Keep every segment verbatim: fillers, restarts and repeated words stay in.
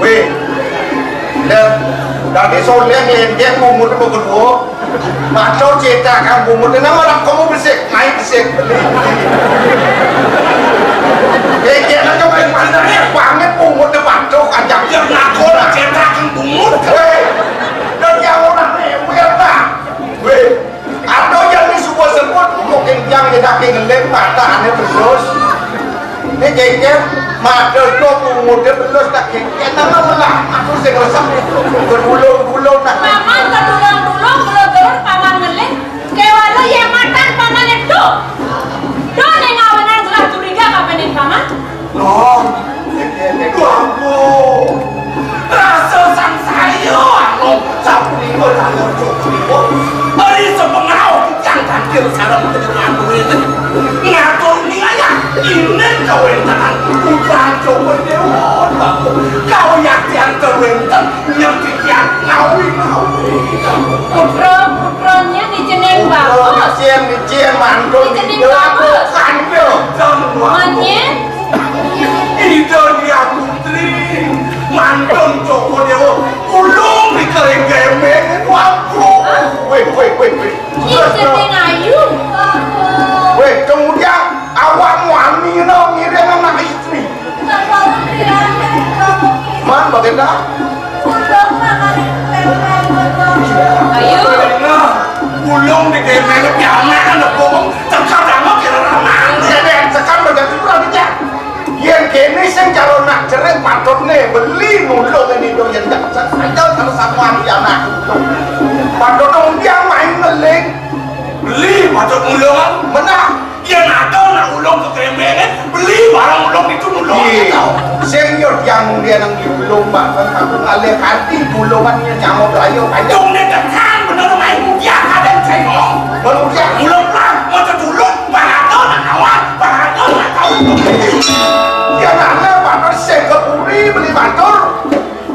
Wéh, Lén, dadi soléh ngléngkén bungut apa kedua? Maca cétakan bungut, nang orang kamu besik, naik besik. Eh, jangan coba pandangnya banget bungut depan tuh, ajak. Ya, ngaku lah cétakan bungut. Wéh, dan yang orang rewel, nah. Wéh, ada yang disebut-sebut, mungkin yang nyedakin ngeling mata ane terus. Né kéngkén, mata to bungut terus tak kéngkén, nama melah, aku sing resep. Kedulung-dulung nak. Paman kedulung-dulung, gelur-gelur, paman ngeling. Kéwala yén matan paman itu. Do ning awenan gelah curiga kapening paman. Loh, Bangku, rasa sangsaya anu sapunika dalu cukup. Ari sepengau titiang tangkil sareng panjenengan duwene. Ngatur ningayah inen kawéntenan putrang Joko Dewa, Bangku. Kawiyaktian kawénten nyek titiang ngawi-ngawi. Putra, putranya di jeneng bagus. Licin, licin, mantun. Di jeneng bagus. Kandel. Menyén? Ida Hyang Putri, mantun Joko Dewa, ulung di kering gemeng, waduh. Wéh, wéh, wéh, wéh. Ih, jeneng ayu. Wéh, kemudian awakmu ani no ngiring anak istri. Man, bagenda. Ayo. Nah, ulung di gemeng pianak anak bobong, cekak anak kira ramang. Cekak, cekak, bagenda kurang ajar. Yén kéné sing cara nak jerit patutné beli nulung ini dong yén dak saja sama-sama anak. Patut dong dia main ngeling. Beli patut nulung. Menang. Yén ada nak ulung ke kembengan, beli barang ulung itu nulung. Iya. Sing yo yang dia nang diulung, Mbak, kan aku ngalih hati ulungan yang nyamuk ayo ayo. Dong né tekan bener main mudia kadang cengong. Bener mudia. Ulung lah, mau tertulung, barang nak awak, barang nak tahu. Ya, karena batur sing ke puri beli batur.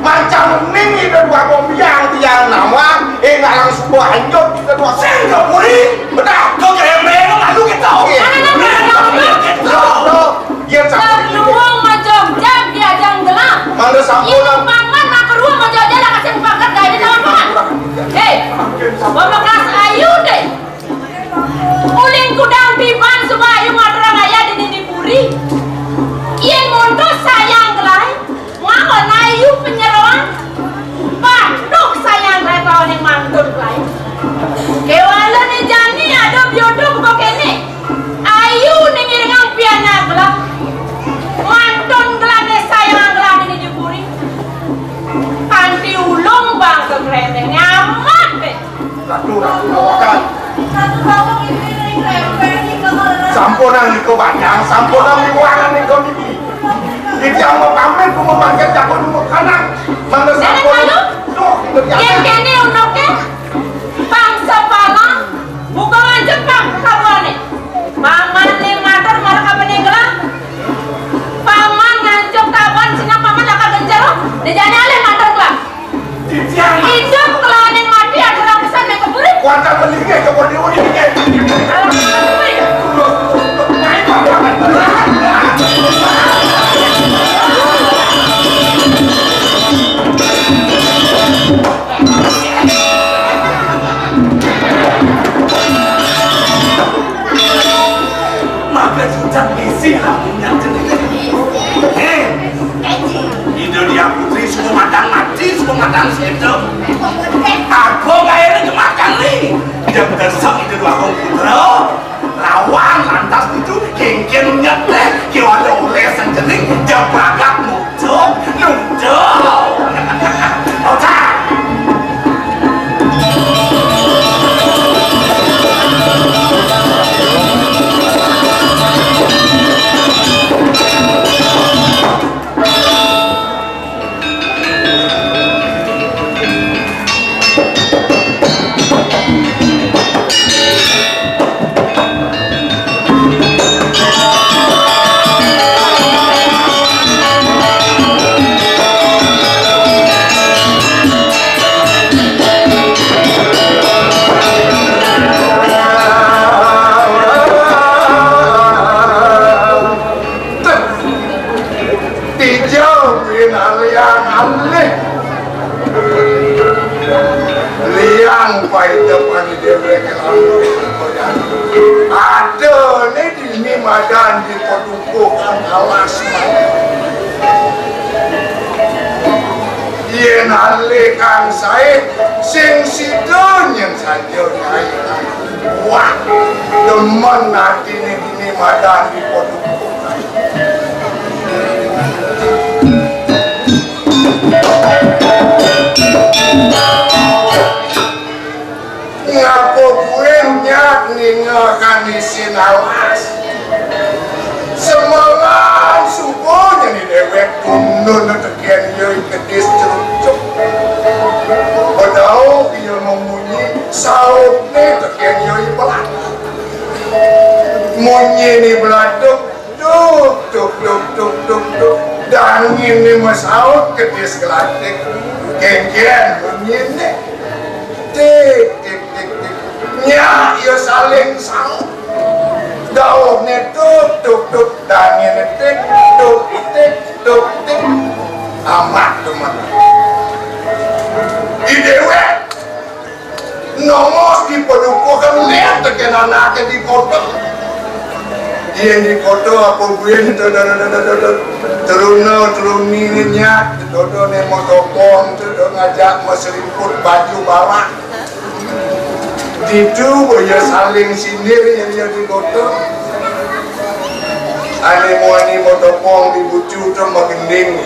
Macam ning ida dua kombiang tiang nama, eh, ngalang sebuah anjut kita dua. Sing ke puri, bedah ke kembe, lalu kita. Iya. Mana, mana, mana, mana? Loh, loh. Iya, sampai. Luwung majok jam diajang gelang. Mangga sampun. Iya, paman nak keruh majok jam lah kasih paket gaya di tahun paman. Hei, bapak kelas ayu deh. Uling kudang tiban suba ayu ngaturang ayah dini di puri. Yén montos sayang gelai, ngaon ayu penyeroan. Batuk sayang gelai kawan yang mantun gelai. Kéwala né jani ada biodo buka kéné. Ayu né ngiringang pianak gelai. Mantun gelai né sayang gelai dini di puri. Kanti ulung bangsa gremeng amat deh. Ratu, ratu, lawakan. Sampunang nika badang, sampunang liwangan nika niki. Titiang mapamit ku mangkat jago dulu kanak. Mangga sampunang. Duh, nika. Yén kéné unuké, bangsa palang, buka ngancep pang kabuané. Paman né matur marang kabening gelang. Paman ngancep kabuan sinak paman lakar genjer. Dijani alih matur gelang. Titiang. Idup kelawan yang mati adalah pesan yang keburi. Kuatan beli ke, coba diuji ke. Alah, keburi. Maka cicak bisi lamunnya jenenge. Hé, Ida Diah Putri suka madang mati, suka madang séda. Apa gaéné jemakan ni? Jam besok Ida Dwagung Putra lawan lantas itu kéngkén nyetéh, kéwala oleh sing jeneng jam pragat nunjuk, nunjuk. Otak. Depan déwék lamun. Adané dini madan di padukuhan alas. Yén alih Kang Saé, sing sida nyén saja, Nyai. Wah, demen atiné dini madan di padukuhan. Ngapa buin nyak ninga kanisin alas? Semalam subuh nyeni déwék tunun tekén yoi kedis cerucuk. Bedau ia memunyi, sautné tekén yoi belat. Munyi ni belatuk, tuk, tuk, tuk, tuk, tuk, tuk. Dangin ni mesaut kedis gelatik. Kénkén munyi ni. Tik, tik, tik, tik. Nyak ia saling saut. Dauhné tuk, tuk, tuk. Dangin ni tik, tuk, tik, tuk, tik. Amat tuh mah. Di déwék. Nongos di padukuhan lén tekén anaké di kota. Yén di kota apa buin to, to, to, to, to, to. Teruna, teruni nyak, to, to, né motopong, to, to, ngajak maselimput baju barak. Ditu boya saling sindir yén ia di kota. Ané muani motopong di bucu to magending.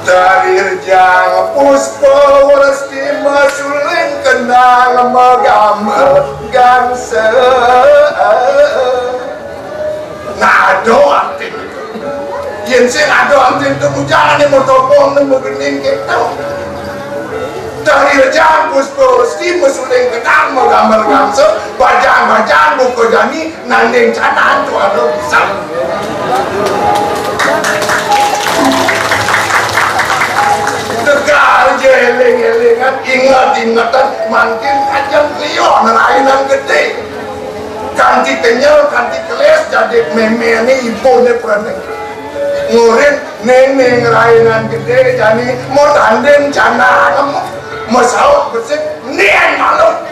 Tari rejang puspa wresti masuling kenang magamel gangsa. Nah, ada arti. Yén sing ada arti itu bujang ané motopong nemu gending kéto. Tari rejang puspa wresti masuling kenang magamel gangsa, bajang-bajang buka jani, nanding canang tuara bisa. Tegal ja éling-élingan, inget-ingetan, mangkin ajeng liu ngrainan gedé. Kanti kenyel, kanti kelis, jadi méméné ibuné prané. Ngurin, néné ngrainan gedé, jani mau tanding canang, mau saut besik, nien malu.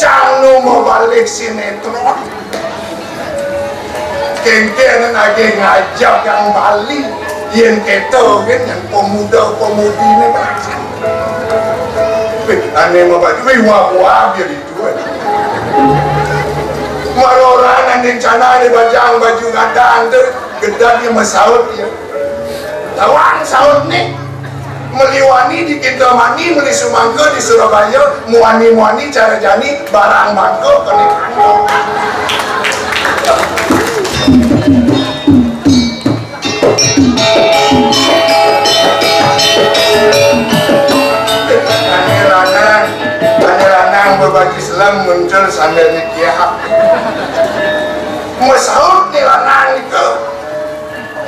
Cang nu mabalih sinétron. Kénkén agé ngajak Kang Bali. Yén kéto gén yang pemuda-pemudiné belasan. Wih, ané mah baju, wih, wah, wah, biar itu. Mara orang nanding canang di bajang baju gadang tu, gedé ia masaut ia. Lawan sautné. Meli wani di Kintamani, meli sumangka di Surabaya, muani-muani cara jani, barang bangka kéné kantong. Ané lanang, ané lanang bebaju selem muncul sambil nyekiak. Masaut ni lanang nika.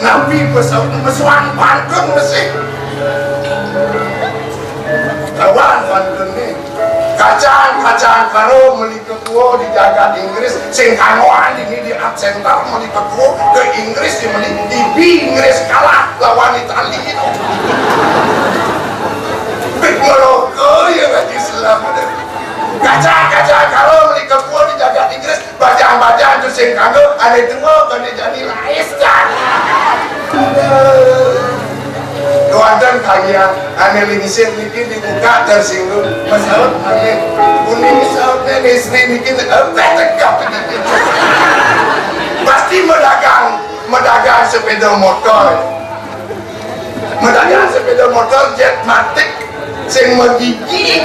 Napi pesaut, pesuang pantun mesti. Kawan pantun ni. Kacang, kacang karo meli kekua di jagat Inggris, sing kanggoan dini di Art Center meli kekua ke Inggris, di meli I B Inggris kalah lawan Itali itu. Bik meloka ya bagi Islam. Kacang, kacang karo meli kekua di jagat Inggris, bajang-bajang tu sing kanggo, ané tua, ané jani lais dah. Tuanten kagian, ané lingsir niki dibuka tersinggung. Masaut ané, kuning sautné istri niki, eh, tegap niki. Pasti medagang, medagang sepeda motor. Medagang sepeda motor Jetmatic sing magigi.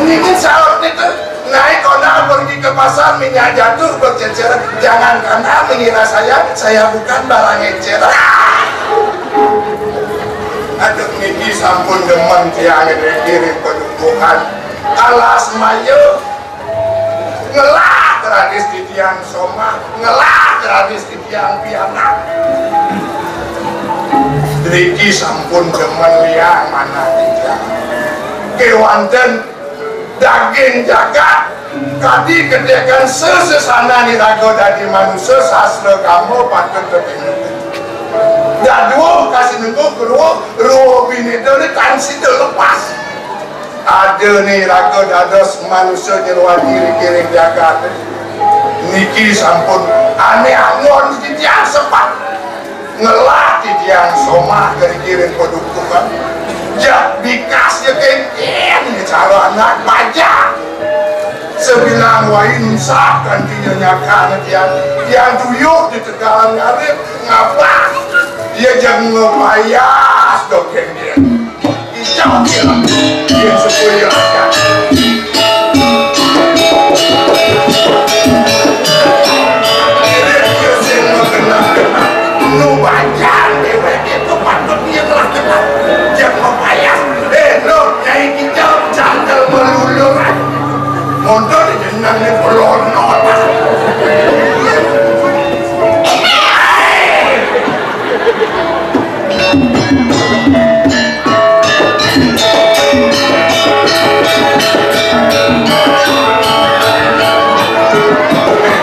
Ini saut itu naik kondang pergi ke pasar, minyak jatuh berceceran. Jangan karena mengira saya, saya bukan barang eceran. Aduh, niki sampun demen tiang niki ring padukuhan. Alas maya. Ngelah gratis titiang somah, ngelah gratis titiang pianak. Driki sampun demen liang manah titiang. Kéwanten daging jagat, kadi gedékan sesesanan iraga dadi manusa, sastra kama patut tetinget. Dadua kasih nengko kedua, roh bini dia ni kan sida lepas. Ada ni raga dados manusia nyeruan diri kiring jagat. Niki sampun ane angon titiang sepat. Ngelah titiang somah kari kiring padukuhan. Jak bikas ya kengken ya cara anak bajang. Sebilang wai nusah kanti nyakan tiang. Tiang tuyuk di tegalan ngarit ngabah. Dia jangan ngepayas doken dia. Ijau dia. Dia sepuluh rakyat. Dia sing magenah-genah. Nu bajang dewek itu patut dia ngelah-ngelah. Jangan ngepayas. Eh, lo, nyai kita janggal melulur. Montor jenengan ni pelonot.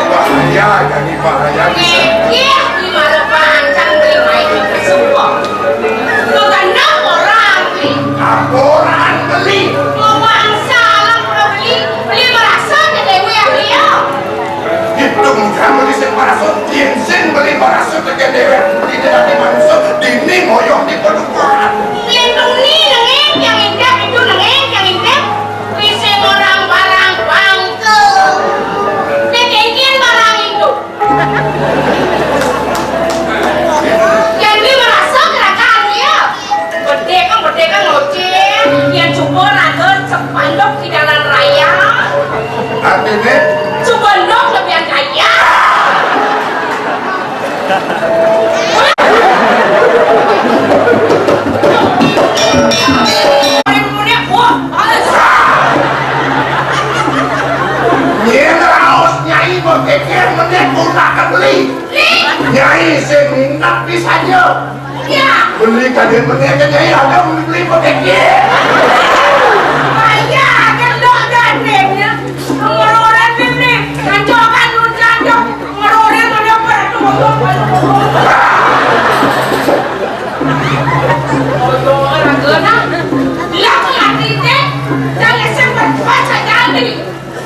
Bahaya, jadi bahaya bisa. Iya, di mana pancang beli main ke semua. Bukan orang beli. Orang beli. Mau bangsa alam beli, beli merasa ke dewe yang dia. Hitung kamu di sing parasut, yen sing beli parasut tekan dewek, tidak ada manusia, dini moyong di padukuhan. Lindungi nengeng yang indah itu nengeng yang indah, bisa orang barang bangke. Dikengken barang itu. Jadi merasa gerakan dia. Bedekang, bedekang ngoceh, yang coba raga cepandok di jalan raya. Artinya? Coba ndok lebih kaya. Murid-murid, wah, males. Nyai raos nyai mau pikir menit guna kebeli. Nyai sing minat bisa aja. Iya. Beli kadén menit kan nyai ada beli pakai dia. Iya, kan dok gadénnya. Ngororan ini, kancokan nun kanco. Ngororan ada perlu. Ngororan ada. Lah, mati deh. Jangan sempat baca jadi.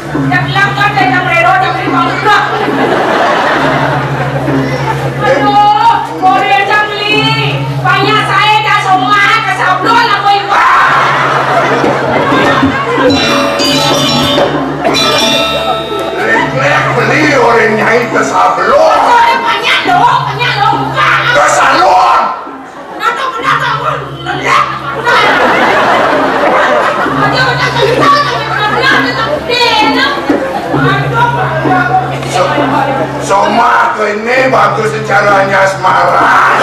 Dak bilang kan dak rero, dak beli bangkrut. Aduh, boleh aja beli. Banyak saya dah semua ke sablon aku ibu. Lek-lek beli orang nyai ke sablon. Orang banyak loh, banyak loh bukan. Ke salon. Somah kene bagus secara nyasmara.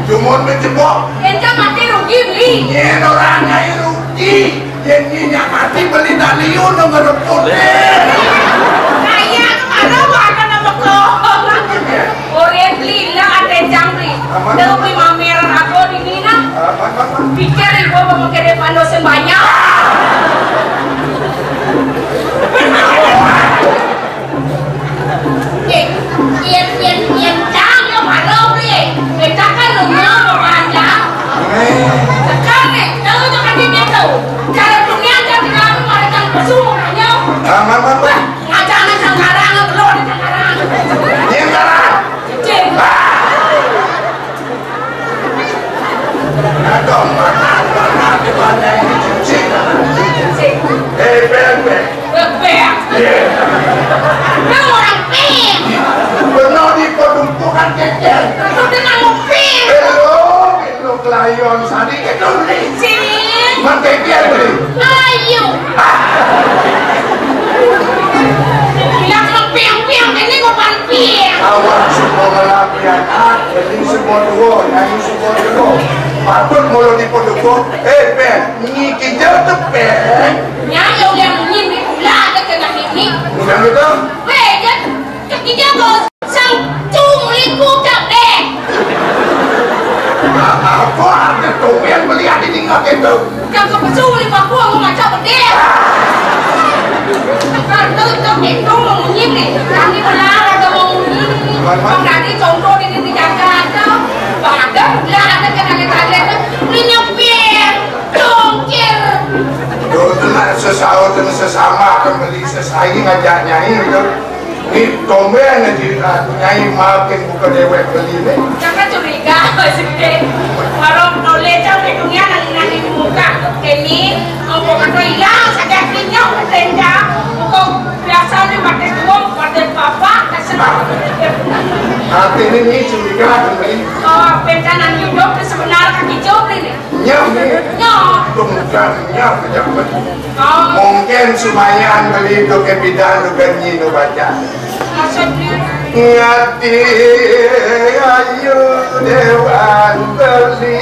Cuma menjebok. Ente mati rugi, beli. Nyén orang nyai rugi. Yén nyi nyak mati beli dak liu nang ngereput. Kaya kemana warga nama kau? Orang beli lah ada jang beli. Aman. Dia beli mamer aku di mina. Aman, aman. Pikir ibu mau pakai depan dosen banyak. Yen, yen, yen cang yo maro beli. Yen cang kan rumah mau panjang. Sekarang nih, kalau tuh kan dia tuh. Cara dunia kan di dalam ada cang pesu makanya. Aman, aman, aman. Wah, ngajak anak cang karang, belum ada cang karang. Dia karang. Cing. Aduh, mana, mana, di mana ini cuci? Eh, bebek. Bebek. Iya. Lu orang ping. Benar di pedumpukan keker. Lu dengan ping. Belum, itu kelayon sadi itu licin. Menteker beli. Ayo. Bilang lu ping-ping, ini bukan ping. Awak semua lelaki anak. Jadi semua dua, nyanyi semua dua. Patut mula dipodoko. Eh, Pen, nyi kijel tu, Pen. Nyanyi yang nyi ni pula ada kena nyi. Bukan gitu? Weh, jangan. Kijel bos. Sang cung liku tak deh. Apa ada tu yang melihat ini? Makin tuh. Yang kepesu di Papua mau macam gede. Kan tuh, tuh, itu mau munyi nih. Nanti benar ada mau munyi. Bang tadi contoh di, di Jakarta. Bang ada, udah ada kan ada tadi ada. Ini nyepir, congkir. Tuh, tenang, sesaut dan sesama akan beli sesaing aja nyai, gitu. Ni tumben aja, ah, nyai makin buka dewek beli ni. Jangan curiga, maksudnya. Warung tole jam hidungnya nang nang di muka. Ini, mau kata hilang, saja kinyong, ketenja. Bukan biasa ni pakai tuang, pakai papa, kasih. Hati ni, ni curiga, ni. Oh, pencanan hidup ni sebenarnya kaki jauh ni. Nyah ni. Nyah. Tunggang nyah pejabat. Oh. Mungkin sumayan beli tu ke bidan tu ganyi tu baca. Maksudnya? Ngati ayu dewan beli.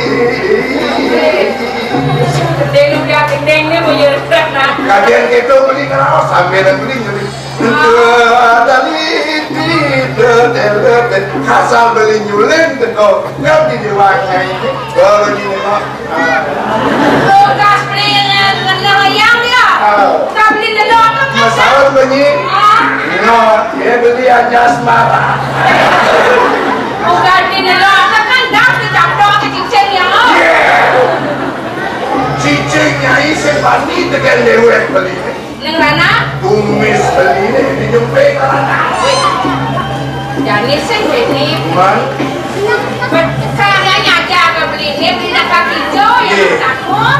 Denu dia kendeng ni mau yurkat nah. Kajian kita beli kerawas sambil beli nyeri. Ente ada liti, de, de, de, de. Asal beli nyuling teko, ngerti di wayah ini. Baru di rumah. Tugas beli nge-, nge-, ngelayang dia. Ah. Tak beli lelok apa kan? Masalah bunyi. Ah. No, dia beli aja asmara. Bukan di lelok apa kan, dah dicaplok ke cicing ya. Yeah. Cicing nyai sing bani tekan dewek beli. Neng Rana? Tumis beli ni, dijumpai Rana. Jani sing beli. Man? Karena nyaja ke beli ni, beli nak kaki jo, ya. Iya. Takut.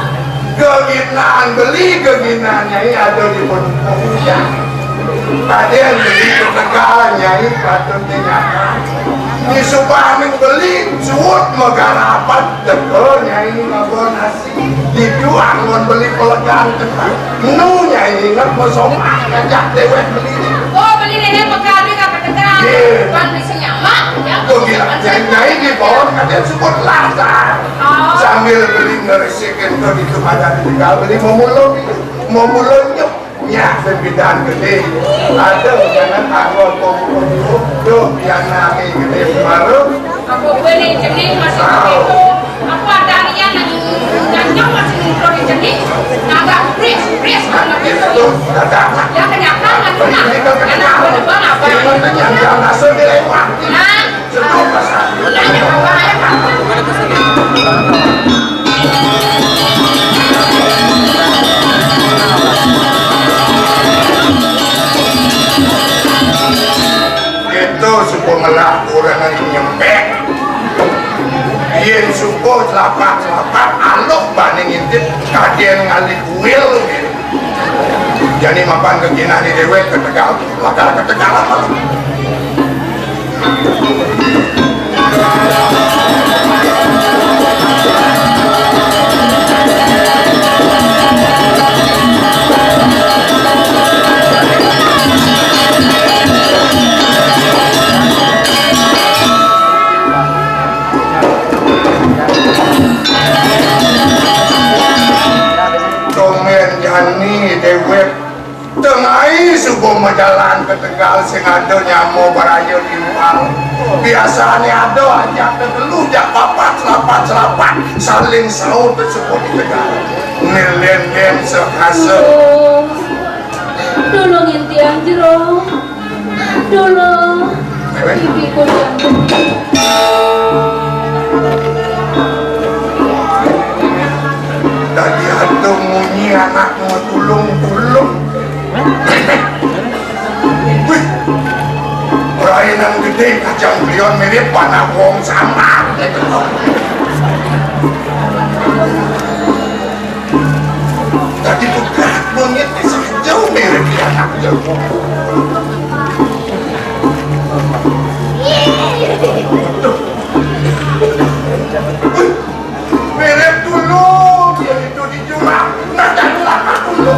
Keginaan beli, keginaan nyai ada di pun-, pemuda. Ada yang beli ketegal, nyai patut dinyatakan. Di Subang beli, suut megarapan, teko nyai ngabon nasi. Dijual ngon beli pelegan tekan. Nu nyai ingat mesomah ngajak dewek beli. Oh, beli nenek pegal ni kata tegal. Iya. Tuan beli senyamak, ya. Tuh gila, nyai, nyai di pohon katanya sebut lazar. Oh. Sambil beli ngerisikin tuh di tempat ada tinggal beli memulung. Memulung nyuk. Nyak sebidan gede. Ada jangan aku aku aku. Duh, yang nami gede baru. Aku beli jenis masih begitu. Aku ada yang nang janjang masih ngumpul di jenis. Agak pris, pris banget gitu. Itu ada. Ya kenyataan kan pernah. Ini kan anak kenyataan. Anak berdepan apa? Ini kan yang jangan asal dilewati. Nah. Kita suka ngelah orang yang nyempek. Yen suka selapat-selapat, alok bani ngintip, kaden ngalih kuil. Jani mapan keginah ni dewek ketegal, lakar ketegal apa? Tumben jani dewek. Tengai subuh majalan ka Tegal sing ada nyama baraya timpal. Biasane ada ajak tetelu jak papat selapat-selapat saling saut tersebut di Tegal. Nelen-len sekasa. Tulung, tulung intian jero. Dulu, iki kuliah. Tadi ada munyi anak tulung-tulung. Wih, perainan gede kacang belion mirip anak wong samar. Tadi tuh berat monyet bisa jauh mirip dia anak jauh. Mirip dulu, dia itu di jurang. Nah, jangan lama dulu.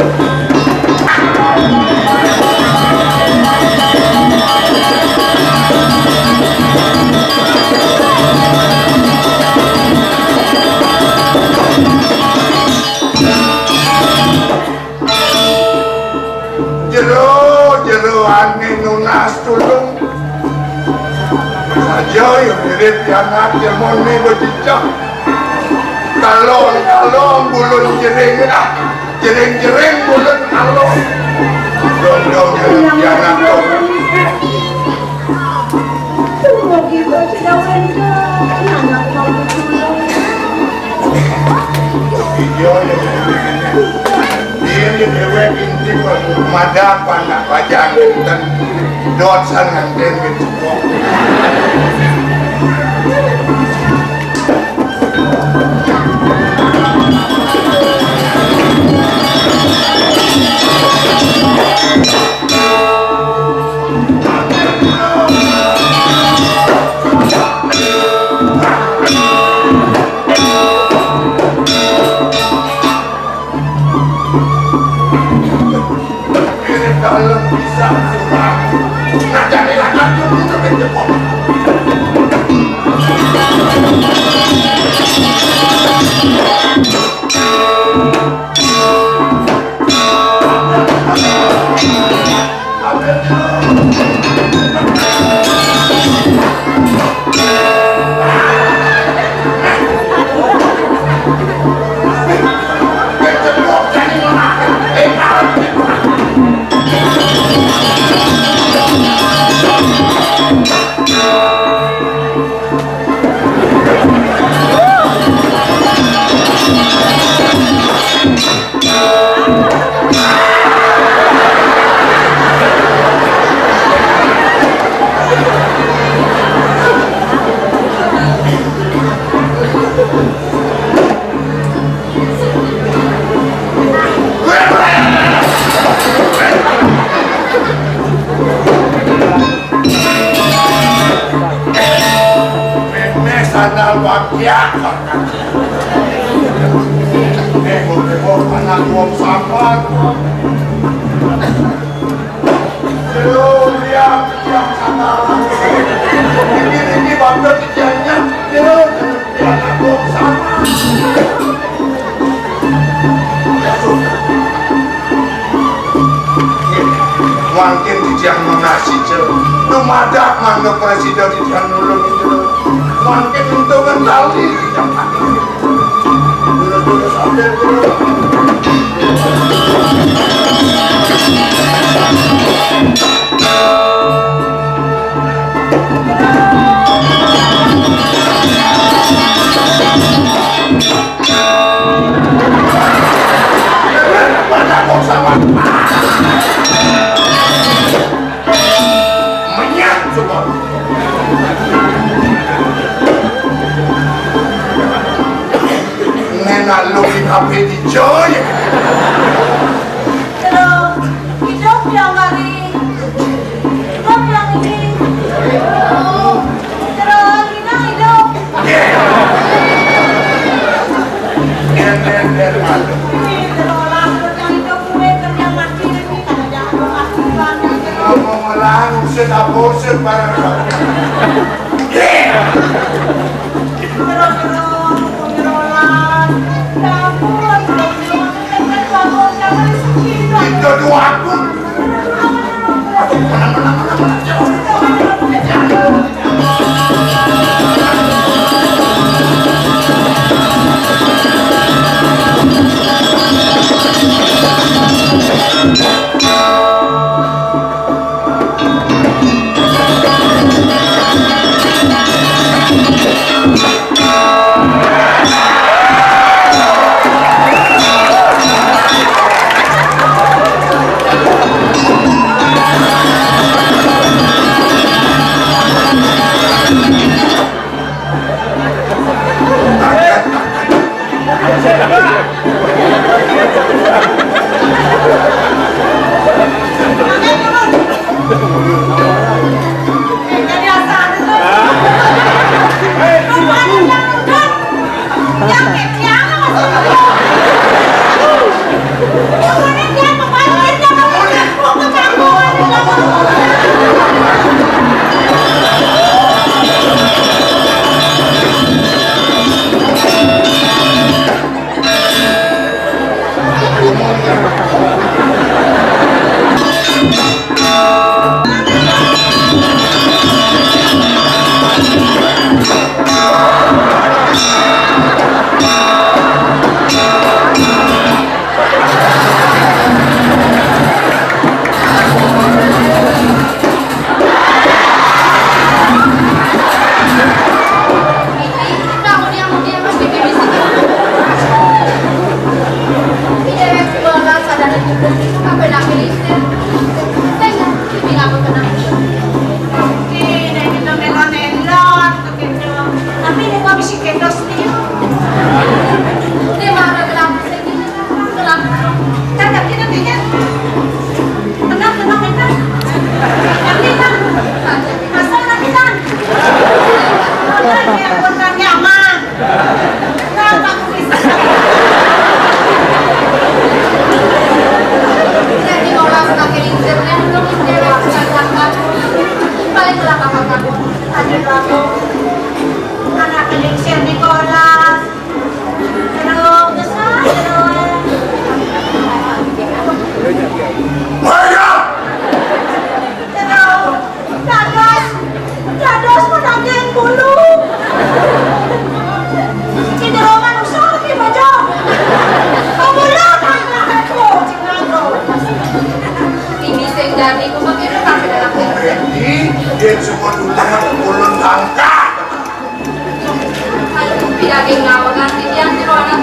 Jero, jero ane nunas tulung. Saja ya mirip pianak jemone becicak. Kalong-kalong bulun jering, ah, jering-jering bulun kalong. Dong, dong, dong, jangan, dong. Iya, iya. Iya, iya, déwék inti kok madak anak bajang énten. Dot san nganten gitu kok. Méméh sandal bagja. Éh, éh, anak wong sambat. Jero, liang, liang sandal. Ini, ini bangga dikianya. Jero, liang, anak wong sambat. Mangkin titiang nunas, Cil. Dumadak mangda prasida titiang nulung, Cil. Mangkin untungan tali titiang pakai. Dulu-dulu sambil dulu. Menyat semua. Nenek lu di H P di Joy. Terus, hidup yang hari. Hidup yang ini. Terus, kita hidup. Terus, orang yang hidup gue kerja mati, ini kan ada mati, kan. Ngomong orang, usut apa, usut barang. Terus, terus, terus, ya ampun, terus, terus, terus, terus, Terus dia. Dia marah gelap, saya gini, gelap. Kan ngerti nantinya. Tenang, tenang, tenang. Ngerti, Bang? Masa orang bilang? Orang yang buat nyaman. Kenapa aku bisa? Jadi, orang semakin incer, yang belum incer, yang sudah tangkap. Paling berapa kakak? Ada berapa? Anak keling Saint Nicholas. Terus, terus, terus. Banyak. Terus, dados, dados menagih bulu. Kita roman usah di baju. Pemula tanah aku, jangan. Ini sing dadi ku makin sampai dalam. Jadi, dia semua dunia ulun tangkap. Aduh, pidaging ngawegan titiang jero anak.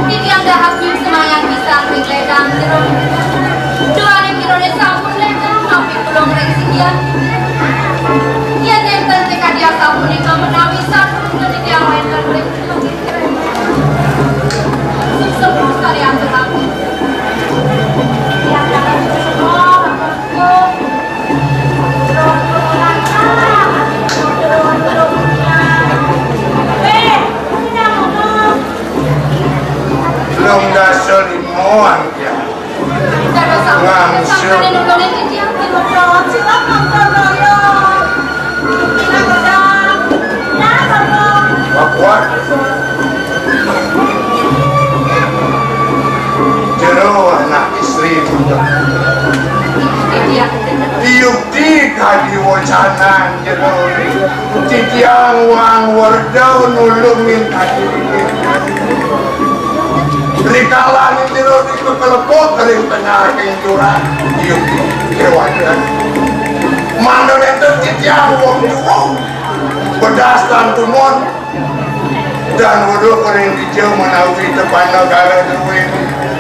Titiang dahat sing semayang pisan ring ledang jero. Duaning jerone sampun ledang mapi kulung ring sikian. Yen nenten tekadi asapunika menawi sampun titiang wenten ring Sepuh sekali atur aku. Titiang dahat sing semayang Lung dasa lima, ya. Ngangsu. Pakuat. Jero anak istri. Yukti kadi wacanan jero. Titiang wang werda nulungin kadi. Rikalaning jero dikekelepok ring tengahing jurang. Yukti kewajan. Mangda nenten titiang wong juwung. Bedas tan tumon. Dan weruh ring dija menawi tepana kala duwin.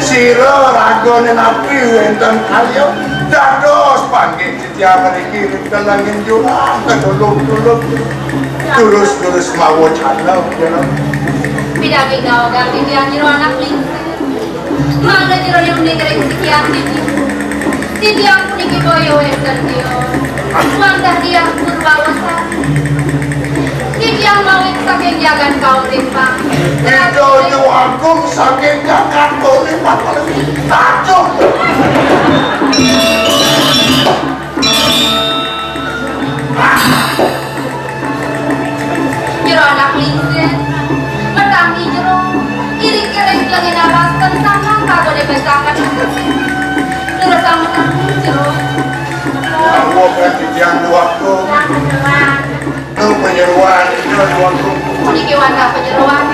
Sira ragane napi wenten kalya dados panggih titiang niki ring telenging jurang, keduluk-duluk. Durus-durus mawacana, ya. Pidaging ngawegang titiang jero anak lingsir. Mangda jero uning ring sikian titiang. Titiang puniki boya wenten tios. Wantah tiang Purwawasana. Titiang mawit saking jagat Kauripan. Ida Hyang Agung saking jagat Kauripan. Aduh. Jero anak lingsir, metangi jero, iring-iring lengen alas ten sandang kagone besakan. Durus ampun jero. Ambo kan titiang duaktu. Nu panyeroan, titiang duaktu. Puniki wantah panyeroan.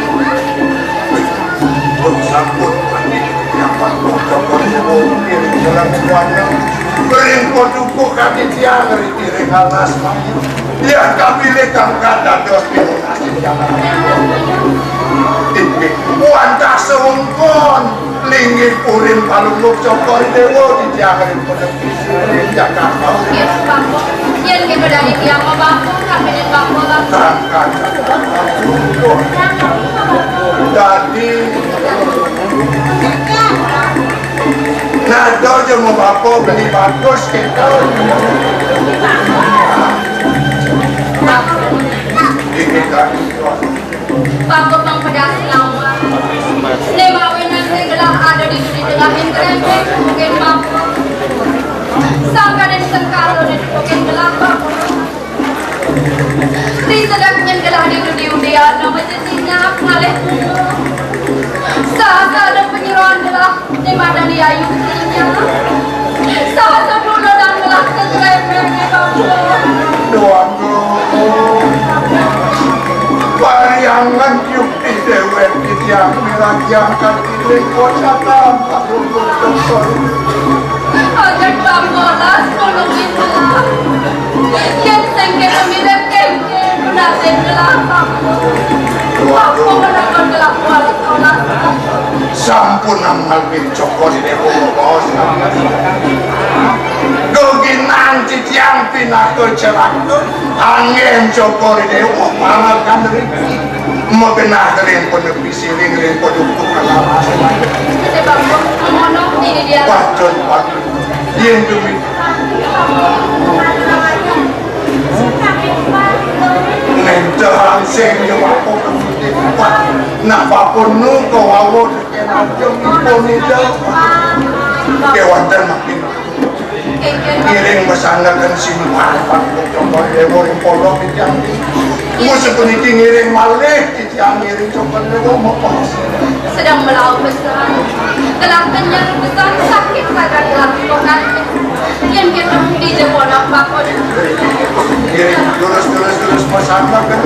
Pun sampun mandi, nyapat motor, iring jalan kuana. Bering paduka kadi tiang, ring alas mandi. Tiang kapilih kangkat dados pinungkas ing jalan. Inggih, wantah sewengkon, linggih purin palungguh Cokor Dewa, titiang ring Jakarta. Yen kita dari tiang mabangku, sampai di bangku lah. Tangkat. Dadi, nado aja mau bapa beli bagus kita. Ini kan. Bapa pang pedas lawan. Ne mawinan sing gelah ada di, di tengahing kerempeng, mungkin bapa. Sangkaning sengkala di mungkin gelah bapa. Risedek nyen gelah di dudi undian, nama jenjingnya ngalih bunga. Saha-saha ada penyeroan gelah. Di mana dia Yuktinya? Salah satu orang telah terremeh di bawah. Duh, aduh. Pariangan Yukti dewek titiang miragi angkat titik kocatan. Aduh, aduh, aduh. Agar pamolas tulunginlah. Yang sengketa mirip kengkeng, penasin gelah aku. Aku menakon gelah kuali tolak. Sampun amal bin Cokor Dewa bos. Geginan Titiang pinaka celaka, anggen Cokor Dewa mangakan riki. Magenah ring panepi siring ring padukuh kalawas. Patut, patut. Yén demi nentehang sing nyewako, nak papun nu kawawa tekén ajeng ipun ida. Kéwanten makin ngiring masandekan sinuhun Cokor Dewa ring pondok titiang. Wus puniki ngiring malih titiang ngiring Cokor Dewa mapos. Sedang melaut besar. Telah kenyang besar sakit sangat dilakukan. Yang kita di Jepun apa pun. Ngiring terus, terus, terus masandekan